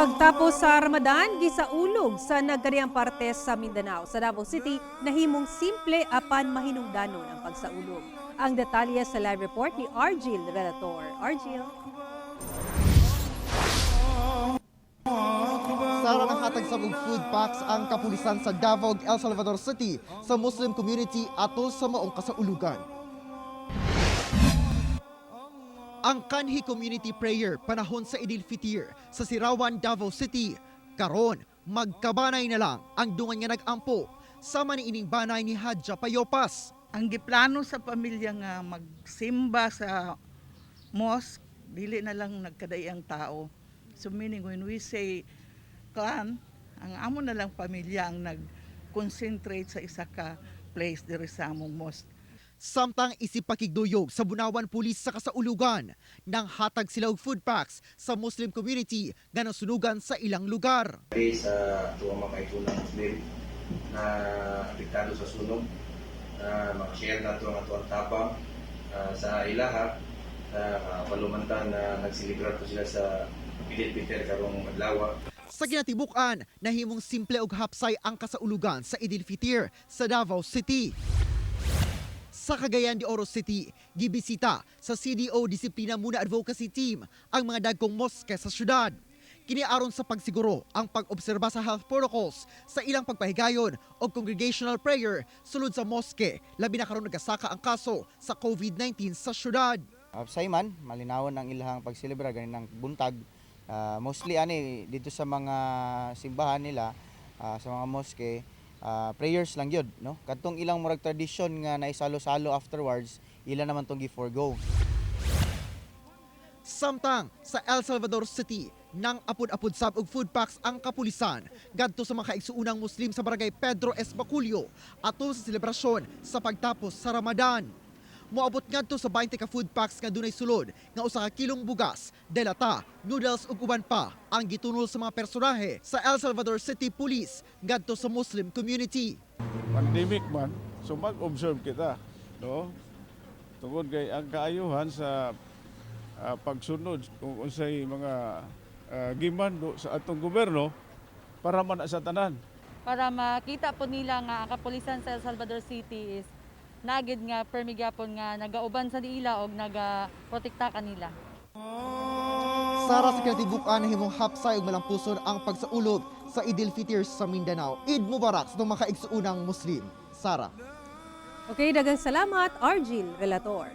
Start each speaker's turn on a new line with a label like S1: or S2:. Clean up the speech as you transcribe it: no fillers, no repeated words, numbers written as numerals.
S1: Pagtapos sa Ramadan, gisaulog sa nagkariang parte sa Mindanao. Sa Davao City, nahimong simple apan mahinungdanon ang pagsaulog. Ang detalye sa live report ni Argil Relator. Argil.
S2: Sara, nanghatag sa og food packs ang kapulisan sa Davao ug El Salvador City sa Muslim community atol sa maong kasaulugan. Ang Kanhi Community Prayer panahon sa Idil Fitir sa Sirawan, Davao City. Karon, magkabanay na lang ang dungan nga nag-ampo sama ni ining banay ni Hadja Payopas.
S3: Ang giplano sa pamilya nga magsimba sa mosque, dili na lang nagkaday ang tao. So meaning, when we say clan, ang amo na lang pamilya ang nag-concentrate sa isa ka place diri sa among mosque.
S2: Samtang isip pakigduyog sa Bunawan Police sa kasaulugan, nang hatag sila og food packs sa Muslim community nga nasunugan sa ilang lugar.
S4: Sa tuwang mga kaigsuoonang Muslim na apektado sa sunog na makashare nato ang atuang tabang sa ilaha na palumantan na nagselebrar po sila sa Idil Fitr karong adlaw.
S2: Sa kinatibuk-an, nahimong simple og hapsay ang kasaulugan sa Idil Fitir sa Davao City. Sa Cagayan de Oro City, gibisita sa CDO Disiplina Muna Advocacy Team ang mga dagkong moske sa syudad. Kini aron sa pagsiguro ang pag-obserba sa health protocols sa ilang pagpahigayon o congregational prayer sulod sa moske, labi na karon nagasaka ang kaso sa COVID-19 sa syudad.
S5: Hapsay man, malinawon ang ilahang pagselebra ganinang buntag. Mostly ani dito sa mga simbahan nila, sa mga mosque, prayers lang yun, no? Katong ilang murag tradisyon nga naisalo-salo afterwards, ila naman tong gi-forgo.
S2: Samtang sa El Salvador City, nang apod-apod sab og food packs ang kapulisan ngadto sa mga kaigsuonang Muslim sa barangay Pedro S. Baculio atol sa selebrasyon sa pagtapos sa Ramadan. Moabot ngadto sa 20 ka food packs nga dunay sulod nga usa ka kilong bugas, delata, noodles ug uban pa ang gitunol sa mga personahe sa El Salvador City Police ngadto sa Muslim community.
S6: Pandemic man, so mag-observe kita, no? Tungod kay ang kaayuhan sa pagsunod kung unsay mga gimando sa atong gobyerno para man na sa tanan.
S7: Para makita po nila nga ang kapulisan sa El Salvador City is nagid nga permi gyapon nga nagauban sa nila og nagaprotekta kanila.
S2: Sara, sa kinatibuk-an, nahimong hapsay ug malampuson ang pagsaulog sa Idil Fitir sa Mindanao. Eid Mubarak sa mga kaigsuonang Muslim. Sara.
S1: Okay, daghang salamat, Argil Relator.